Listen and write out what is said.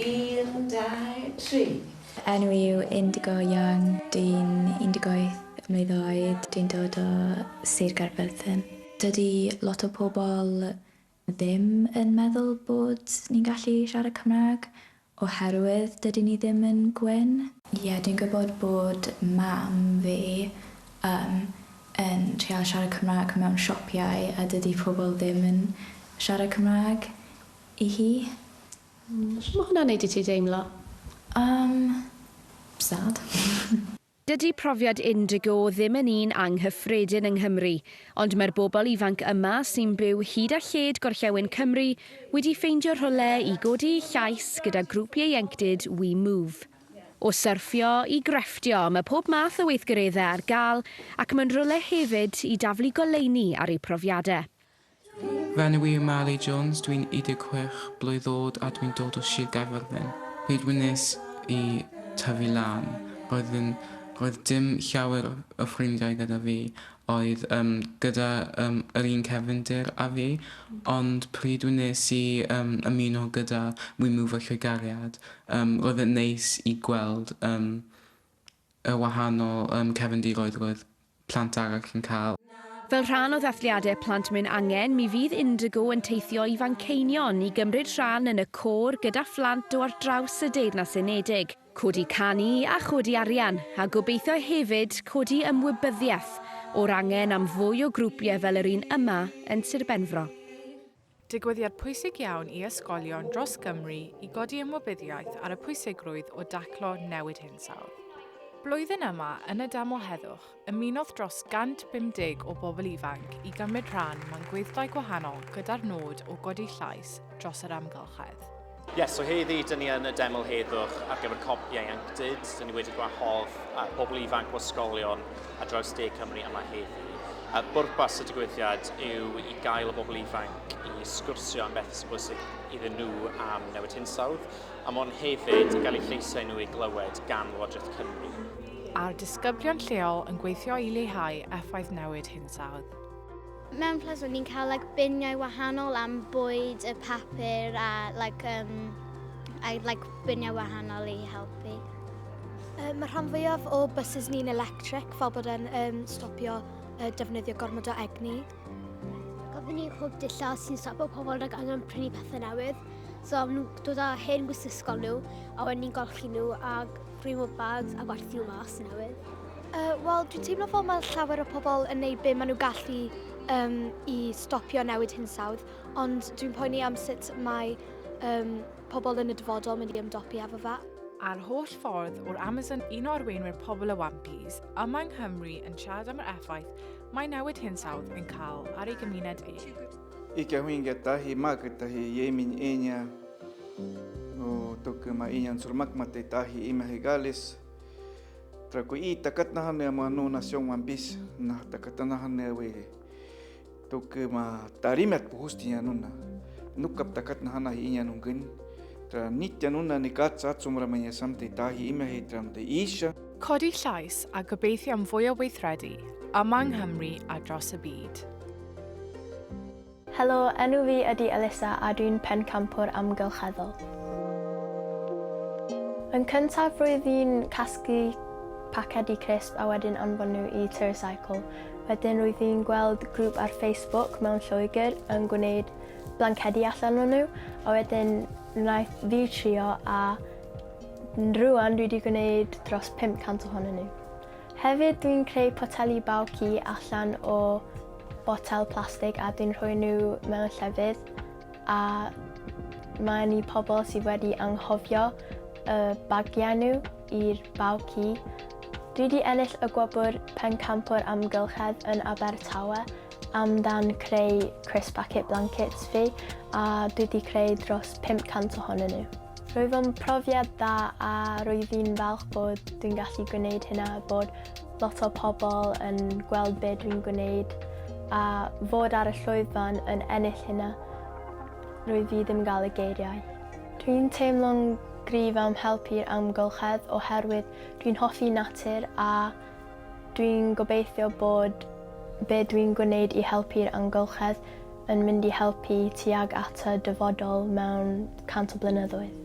Un, dau, tri. Enw i yw Indigo Young, dwi'n 18 mlwydd oed, dwi'n dod o Sir Gaerfyrddin. Dydy lot o pobl ddim yn meddwl bod ni'n gallu siarad Cymraeg oherwydd dydyn ni ddim yn gwyn. Ie, dwi'n gwybod bod mam fi um, yn trial siarad Cymraeg mewn siopau a dydy pobl ddim yn siarad Cymraeg i hi. Sut mae hwnna'n neud i ti deimlo? Sad. Dydy profiad Indigo ddim yn un anghyffredin yng Nghymru, ond mae'r bobl ifanc yma sy'n byw hyd a lled gorllewin Cymru wedi ffeindio rhywle i godi eu llais gyda grŵp ieuenctid We Move. O syrffio i grefftio, mae pob math o weithgareddau ar gael ac mae'n rhywle hefyd i daflu goleuni ar eu profiadau. Fy enw i yw Mali Jones, dwi'n 16 blwydd oed a dwi'n dod o Sir Gaerfyrddin. Pryd wnes i tyfu lan, roedd yn, roedd dim llawer o ffrindiau gyda fi oedd um, gyda um, yr un cefndir â fi, ond pryd wnes i um, ymuno gyda We Move a Llwy Gariad, um, roedd yn neis i gweld um, y wahanol um, cefndiroedd roedd plant arall yn cael. Fel rhan o ddathliadau Plant Mewn Angen, mi fydd Indigo yn teithio i Fanceinion i gymryd rhan yn y côr gyda phlant o ar draws y Deyrnas Unedig. Codi canu a chodi arian, a gobeithio hefyd codi ymwybyddiaeth o'r angen am fwy o grwpiau fel yr un yma yn Sir Benfro. Digwyddiad pwysig iawn i ysgolion dros Gymru i godi ymwybyddiaeth ar y pwysigrwydd o daclo newid hinsawdd. Blwyddyn yma, yn y Deml Heddwch, ymunodd dros 150 o bobl ifanc i gymryd rhan mewn gweithdai gwahanol gyda'r nod o godi llais dros yr amgylchedd. Yes, so heddi, dyn ni yn y Deml Heddwch ar gyfer Cop Ieuenctid. Dyn ni wedi gwahodd pobl ifanc o ysgolion ar draws De Cymru yma heddi. Bwrpas y digwyddiad yw i gael y bobl ifanc i sgwrsio am beth sy'n bwysig iddyn nhw am newid hinsawdd, a mon hefyd i gael eu lleisiau nhw i glywed gan Lywodraeth Cymru. A'r disgyblion lleol yn gweithio i leihau effaith newid hinsawdd. Mewn Plus One ni'n cael like, biniau wahanol am bwyd, y papur a, like, a like, biniau wahanol i helpu. Mae rhan fwyaf o buses ni'n electric, fel bod e'n stopio defnyddio gormod o egni. Gofyn i pob dillad sy'n stopio pobl rhag angen prynu pethau newydd. So maen nhw'n dod â hen gwisg ysgol nhw, a wedyn ni'n golchi nhw a rhwymo bags a gwerthu nhw mas newydd. Wel, dwi'n teimlo fel mae llawer o pobl yn neud be maen nhw gallu i stopio newid hinsawdd, ond dwi'n poeni am sut mae pobl yn y dyfodol mynd i ymdopi efo fe. A'r holl ffordd o'r Amazon un o arweinwyr pobl y Wampis yma yng Nghymru yn siarad am yr effaith mae newid hinsawdd yn cael ar ei gymuned e. Ika huinga tahi maka tahi yemin iña o toke ma iñan surmakma te tahi ima hegales Tra ko i takatnahane ma no nación Wampis na takatanahane we toke ma tarimat puhusti nuna nukap takatnahana hi iña nungin tra nitya nuna ni katsa atsumra manya samte tahi ima he tramte isha. Codi llais a gobeithio am fwy o weithredu yma yng Nghymru a dros y byd. Helo, enw fi ydy Elissa a dwi'n pencampwr amgylcheddol. Yn cyntaf roedd fi'n casglu pacedi crisp a wedyn anfon nhw i TerraCycle. Wedyn roedd fi'n gweld grŵp ar Facebook mewn Lloegr yn gwneud blancedi allan o nhw a wedyn wnaeth fi trio a rŵan dwi wedi gwneud dros 500 ohonyn nhw. Hefyd dwi'n creu poteli baw ci allan o botel plastig a dwi'n rhoi nhw mewn llefydd a mae ni pobl sydd wedi anghofio y bagiau nhw i'r baw ci. Dwi wedi ennill y gwobr Pencampwr Amgylchedd yn Abertawe amdan creu crisp packet blankets fi a dwi wedi creu dros 500 ohonyn nhw. Roedd o'n profiad dda a roedd fi'n falch bod dwi'n gallu gwneud hynna, bod lot o pobl yn gweld be dwi'n gwneud a fod ar y llwyfan yn ennill hynna. Roedd fi ddim yn gael y geiriau. Dwi'n teimlo'n gryf am helpu'r amgylchedd oherwydd dwi'n hoffi natur a dwi'n gobeithio bod be dwi'n gwneud i helpu'r amgylchedd yn mynd i helpu tuag at y dyfodol mewn 100 o blynyddoedd.